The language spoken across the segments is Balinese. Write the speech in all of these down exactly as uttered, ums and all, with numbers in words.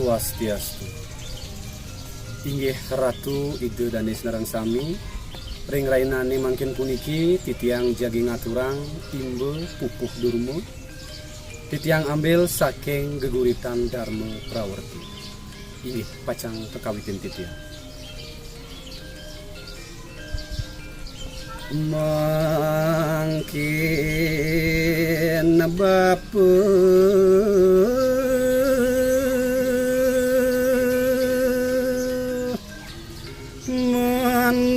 Swastiastu. Inggih Ratu Ida Dané sareng sami, ring rahinané mangkin puniki titiang jagi ngaturang imba pupuh durma, titiang ambil saking geguritan Dharma Prawerti. Inggih pacang kakawitin titiang. Mangkin Bapa manuturang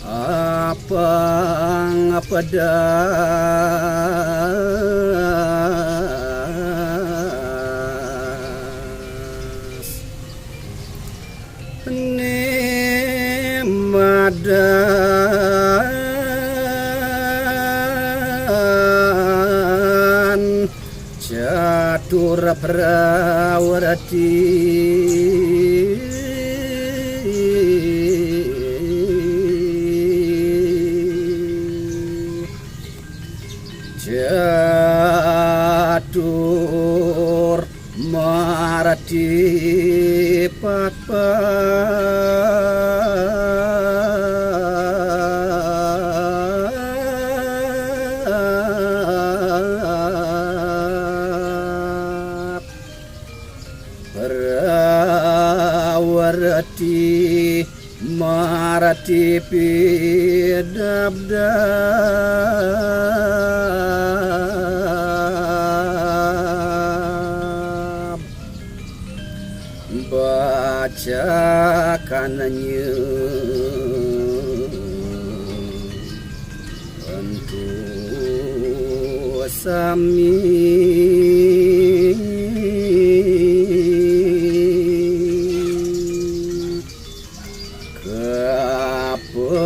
apang pedas. Né madan catur prawerti. Catur marati patpat prawerti marati pidabdab. Bacakannya antu sami. Kapertama,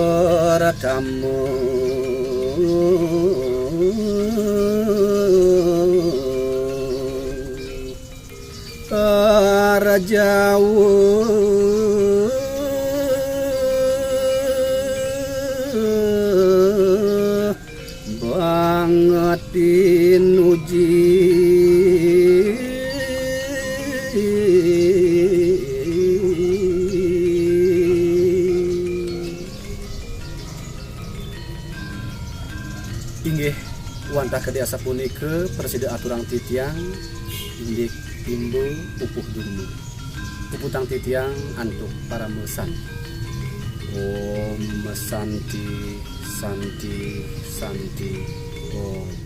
Rajawa banget pinuji. Inggih, wantah kadi asapunika prasida aturang titiang indik imba pupuh durma. Puputang titiang antuk parama santi. Om Santi, Santi, Santi, Om.